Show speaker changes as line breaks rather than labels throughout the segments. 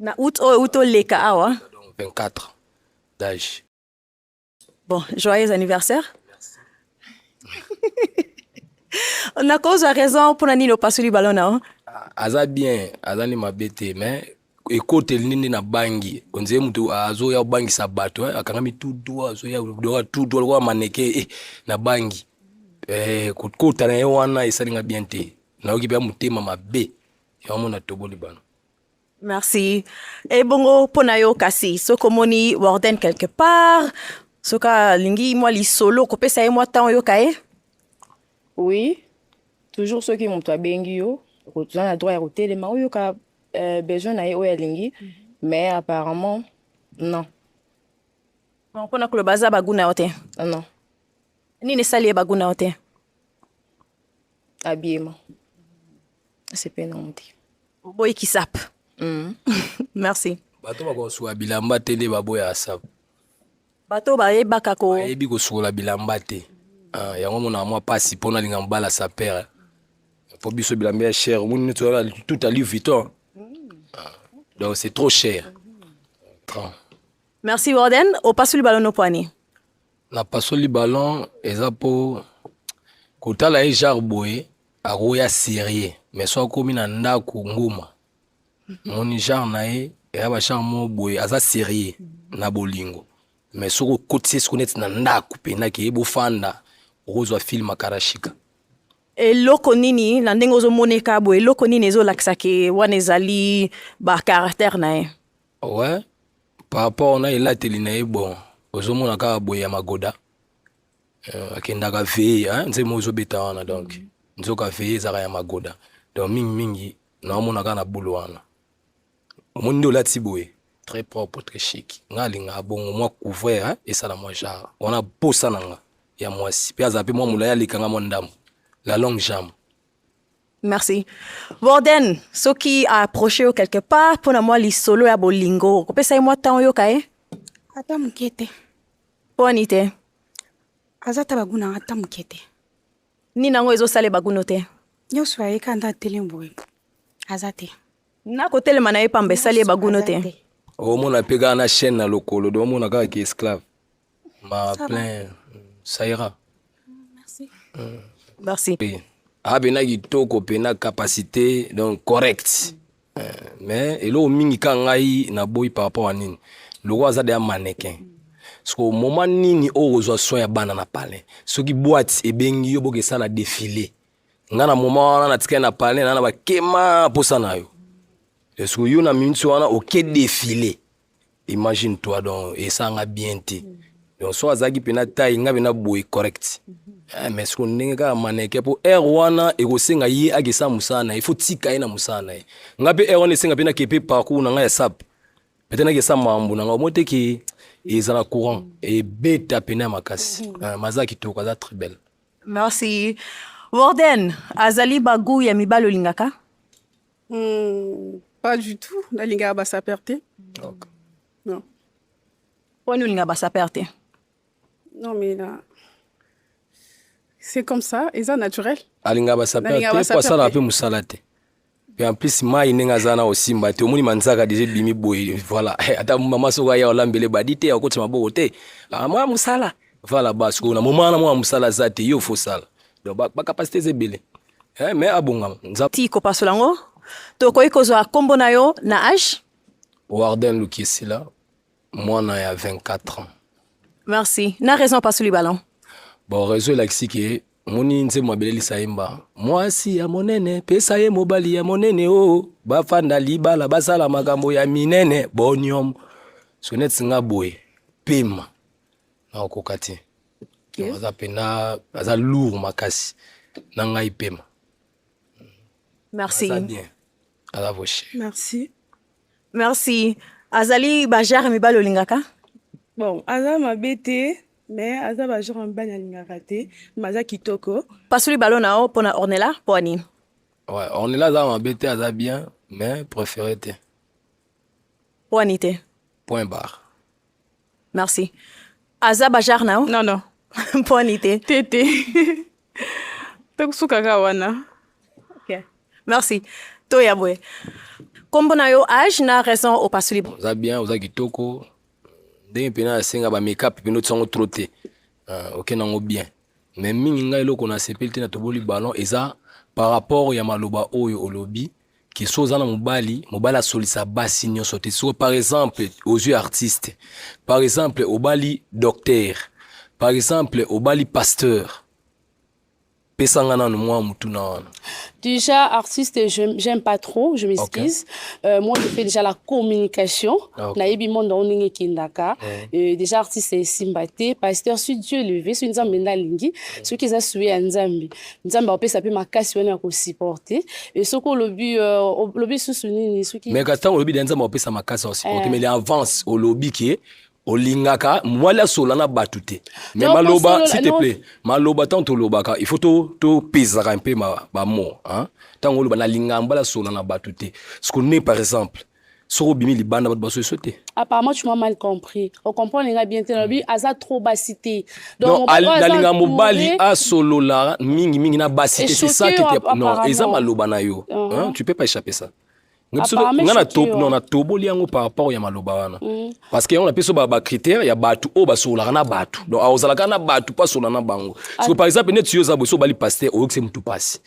Na août oyo août oleka awa.
Donc 24 ans d'âge.
Bon, joyeux anniversaire. Nakozwa raison mpona nini opasoli ballon na yo?
Aza bien, aza nde mabe te, mais ekoteli nde nde nabangi onzeye moto azoya kobangisa bato, eh, akangami tout droit, azoya doka tout droit lokola maneke, eh, nabangi eh, kokota na ye wana esalinga bien te, nayoki mpe ya motema mabe yango mona toboli bano.
Merci. Ebongo mpo na yo kasi soki omoni Warden quelque part, soki alingi mwa lisolo, kopesa ye mwa temps oyoka ye?
Oui, toujours soki moto abengi yo, oza na droit ya kotelema oyoka besoin na ye oyo alingi, mais apparemment non.
Bon, mpona koloba aza bagu na yo te?
Non.
Nini esali ye bagu na yo te?
Habillement. Asepeli nango te.
Oboyi kisap. Merci.
Bato bakosukola bilamba te nde baboyaka sape.
Bato bayebaka ko
bayebi kosukola bilamba te. Ah, yango monaka mwa pasi mpo nalinga mobala sapeur, mpo biso bilamba ya cher omoni neti wana tout à Louis Vuitton. Ah, donc c'est trop cher.
Merci Warden. Opasoli ballon no pwani?
Napasoli ballon eza mpo kotala ye genre boye akoya sérieux, mais so akomi na ndako nguma moni genre na ye eya ba genre moko boye aza sérieux na bolingo, mais soki okotisi ye siko neti na ndako mpenza ke ye bofanda, okozwa film akarashika.
Eloko nini na ndenge ozomoneka boye, eloko nini ezolakisa ke wana ezali ba caractère na ye?
Ouais, par rapport na elateli na ye, bon, ozomona kaka boye ya magoda, akendaka veye nzembo ozobeta wana, donc nzoka veye ezalaka ya magoda, donc mingimingi naomona kaka na bulu wana. Omoni nde olati boye très propre, très chic, nga alingaka bongo mwa couvert esala mwa genre wana, posa na nga ya mwasi mpe azala mpe mwa molai, alekanga mwa ndambo, la longue jambe.
Merci. Warden, soki approche yo quelque part mpona mwa lisolo ya bolingo, okopesa ye mwa temps oyoka ye?
Ata moke te.
Mponi te?
Aza ata bagu nanga ata moke te.
Nini yango ezosala baguno te?
Nyonso ayeka nde atelemi boye aza te.
Na kotelema na ye pamba esali ye baguno te.
Omona mpe kaka na chaîne na lokolo, do omona kaka ke esclave ma plein, ça ira.
Merci.
Merci.
Aza mpena kitoko mpena capacité, donc correct. Mais eloko mingi kaka ngai naboyi par rapport à nini, lokola aza deya mannequin, siko moment nini oyo kozwa soin ya bana na palin, soki boîte ebengi yo boke esala défilé, ngai na moment wana natikali na palin na na bakema mposa na yo, siko yo na minute wana oke défilé, imagine toi, donc esanga bien te. Donc so azalaki mpena taille ngai mpena boye correct, mais siko ndenge kaka mannequin, mpo heure wana ekosenga ye akesa mosala na ye, faut tika ye na mosala na ye, ngai mpe heure wana esenga mpe nake mpe parcours na ngai ya sap, peut-être nakesa mambo na ngai, omo te ke ezala courant ebeta pene ya makasi. Mais aza kitoko, aza très belle.
Merci. Warden, azali bagu ya mibali olingaka?
Pas du tout. Nalingaka basapeur te. Non.
Mponi olingaka basapeur te?
Non, mais là, c'est comme ça, eza naturel.
Alingaka basapeur te
Nalingaka
po
basapeur
asalaka
te.
Mpe mosala te, mpe en plus mai ndenge aza na osimba te, omoni manzaka deja ebimi boye, voilà, ata mama soki aya olambele badi te, akotisa maboko te. Ah, mwa mosala, voilà, ba sikoyo na moma wana mwa mosala aza te, yo fosala, donc bacapacité eza ebele. Eh, mais abongama nzambe.
Ti kopasola yango, tokoki kozwa nkombo na yo na age?
Warden Lukiesila, mwana ya 24 ans.
Merci. Na raison opasoli ballon?
Bon, réseau elakisi ke omoni nzembo mabelelisa yemba mwasi ya monene pesa ye mobali ya monene o bafanda libala basala makambo ya minene boniom, so neti nga boye pema nakokoka te. Donc, aza mpena aza lourd makasi na ngai pema.
Merci.
Aza bien, aza voche.
Merci.
Merci. Azali bagenre mibali olingaka?
Bon, aza mabe te, mais aza bagenre mibali alingaka te, mais aza kitoko.
Pasoli ballon na yo mpona Ornella mpo ya nini?
Ouais, Ornella aza mabe te, aza bien, mais préféré te.
Mpo ya nini te?
Point barre.
Merci. Aza bagenre na yo?
Non.
Mpo ya nini te?
Te te. Tokusuka kaka wana.
Ok, merci. Toya boye. Kombo na yo, age na raison opasuli.
Oza bien, oza kitoko. Ndenge mpena asenga ba make-up mpena otisango trop te. Okende yango bien. Mais mingi ngai eloko nasepeli te na toboli ballon eza par rapport ya maloba oyo olobi ke so oza na mobali, mobali asolisa basi nyonso te. So par exemple ozwi artiste, par exemple obali docteur, par exemple obali pasteur, pesanga nanu mwa mutuna wana.
Déjà, artiste, j'aime pas trop, je m'excuse. Moi, je fais déjà la communication. Nayebi monde ndenge ekendaka. Déjà, artiste esimba te. Pasteur, si Dieu le veut, si Nzambe nde alingi, soki eza souhait ya Nzambe. Nzambe apesa pe makasi wana ya kosupporter. Et soki olobi, olobi susu nini, soki
Mais kasi ntango olobi de Nzambe apesa makasi asupporte, mais avance olobi ke olingaka mobali asola na bato te, mais
Non,
maloba,
kosolola-
s'il te
non.
plaît, maloba ntango tolobaka, il faut topesaka mpe bamo ntango oloba nalingaka mobali asola na bato te, ce ne par exemple soki obimi libanda, bato basoso te.
Apparemment, tu m'as mal compris. On comprend les gars bien te. Nalobi aza trop basi te.
Non,
mobali oyo aza
nalinga mobali
entouré-
asolola mingimingi na basi te, c'est ça
Echoqué,
que te, non,
apparemment.
eza maloba na yo. Hein, tu peux pas échapper ça. Nga biso
Apparemment,
nga na
choqué,
non, natoboli yango par rapport ya maloba wana, parce que yango napesi yo bacritère ya bato oyo basololaka na bato. Donc ozalaka na bato mpo asola na bango. Parce que par exemple neti yo oza boye, so obali pasteur, oyokisi mutu pasi.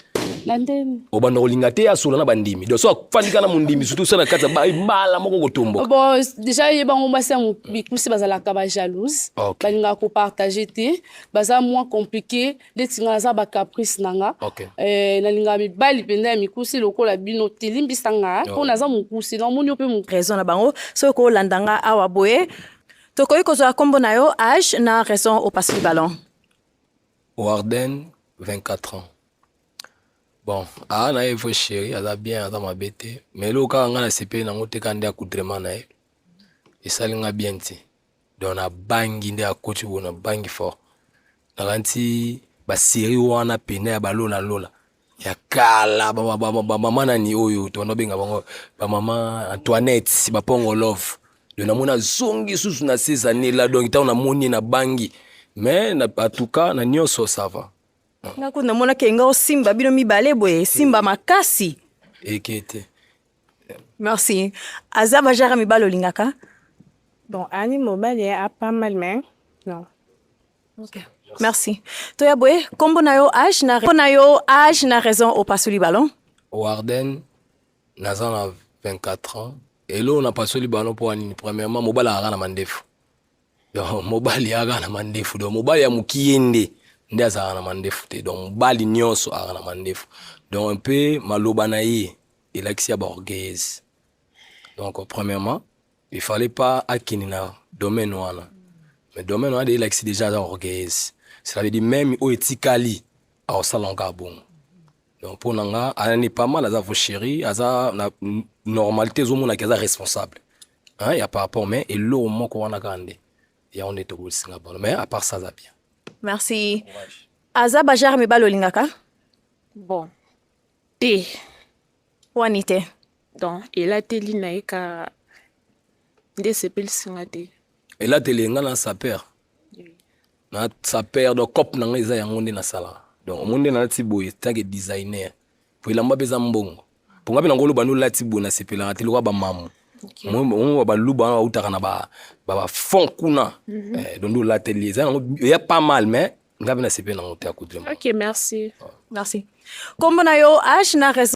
Na ndeni?
Obanda kolinga te asola na bandimi. Donc so afandi kaka na mondimi, surtout so na kati ya mbala moko kotomboka.
Bon, déjà yebango basi ya mikusi bazalaka bajalouse. Balingaka kopartage te, baza moins compliqué. Neti nga naza bacaprice na nga. Nalingaka mibali mpenza ya mikusi lokola bino te, limbisa nga mpo naza mokusi, namoni yo mpe mokusi.
Raison na bango, soki kolanda nga awa boye, tokoki kozwa nkombo na yo, age na raison opasuli ballon.
Warden, 24 ans. Bon, aa na ye vrai chéri, aza bien, aza mabe te, mais eloko kaka ngai nasepeli nango te, kaka nde accoutrement na ye esali nga bien te. Donc nabangi nde akoti boye, nabangi fort. Nakanti basérie wana pene ya balolalola ya kala, bamama nani oyo tobanda obenga bango, bamama Antoinette, bapongo love. Donc namoni azongi susu na ces années là. Donc ntango namoni ye, nabangi, mais en tout cas na nyonso ça va.
Nga kutu namonaki nga osimba bino mibale boye, esimba makasi.
Eke te.
Merci. Aza bajara mibale olingaka?
Bon, ani mobali a pas mal, mais non.
Merci. Toya boye, nkombo na yo, age na nkombo na yo, age na raison opasuli ballon.
Warden, naza na 24 ans. Eloko napasoli ballon mpo nini? Premièrement, mobali akaka na mandefu. Donc mobali akaka na mandefu, donc mobali ya mokie nde azalaka na mandefu te. Donc mobali nyonso akaka na mandefu. Donc mpe maloba na ye elakisi ya baorgueilleuse. Donc premièrement, il fallait pas akende na domaine wana, mais domaine wana de elakisi déjà aza orgueilleuse. Cela veut dire même oyo etikali akosala kaka bongo. Donc mpo na nga ani pas mal, aza vrai chéri, aza na normalité, ezomonaki aza responsable, hein, ya par rapport, mais eloko moko wana kaka nde yango nde tokolisinga bano, mais à part ça aza bien.
Merci. Aza bajara mibale olingaka?
Bon, te.
Wani te?
Donc elateli na ye kaka nde esepelisinga te.
Elateli, nga na sapeur, na sapeur, donc cope na ngai eza yango nde nasalaka. Donc omoni nde nalati boye tant que designer, po elamba mpe eza mbongo. Mpo nga mpe nango oloba nde olati boye, nasepelaka te lokola bamamu mo baluba wana bautaka na bafond kuna. Donc nde olateli eza yango eya pas mal, mais nga mpe nasepeli nango te accoutrement.
Ok, merci.
Merci. Nkombo na yo, age na raison.